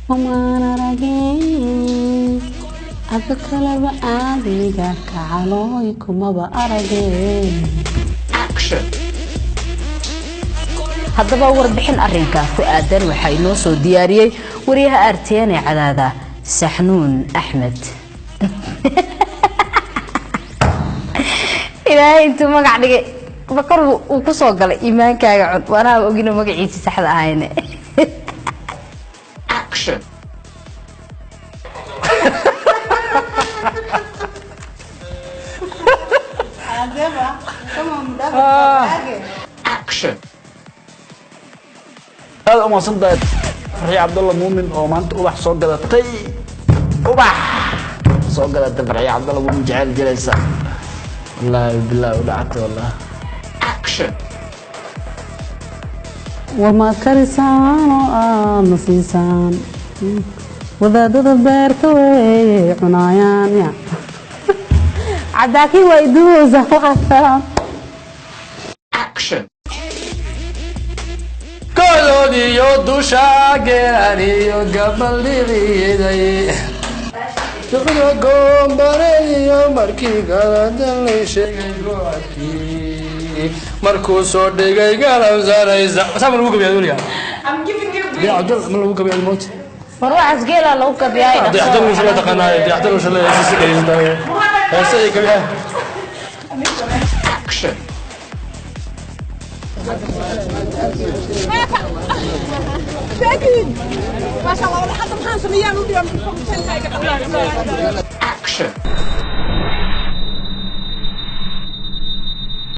Kumaan arageen ado kalaba aadmiga kacalooy kumaba arageen. Haddaba warbixin arinka ku aadan waxaa inoo soo diyaariyey wariyaha RTN ee Cadaada, Saxnuun Axmed. Ilaahay intuu magac dhigay bakar uu ku soo galay iimaankaaga cun waanaa ogino magaciisi saxda ahayne. Aad u mahadsan tahay Farxiye Cabdalla Muumin oo maanta ubax soo gadatay, ubax soo gadatay. Farxiye Cabdalla Muumin jecel jiraysa, wallaahi bilaahi u dhacatay wallahi. War maad karisaan oo aad ma siisaan wadaadada beerta weeye cunaayaan ya cadaakiin waa iduweysaa waxaa. Kodoodiyo dusha geeraniyo gabaldhibiiday duqda goombareyo markii galadan sheegay gocodkii markuu soo dhigay galabsanaysa saa ma lagu gabiyaa weliga Dayaxdal ma lagu gabiyaa moot? War waxaas geelaa lagu gabiyaay. Dayaxdal uu shalay taqaanaayo, dayaxdal uu shalay heesisi dhegeysantahay heese iyo gabiyaa. ما شاء الله والله حتى محان سميان ودي.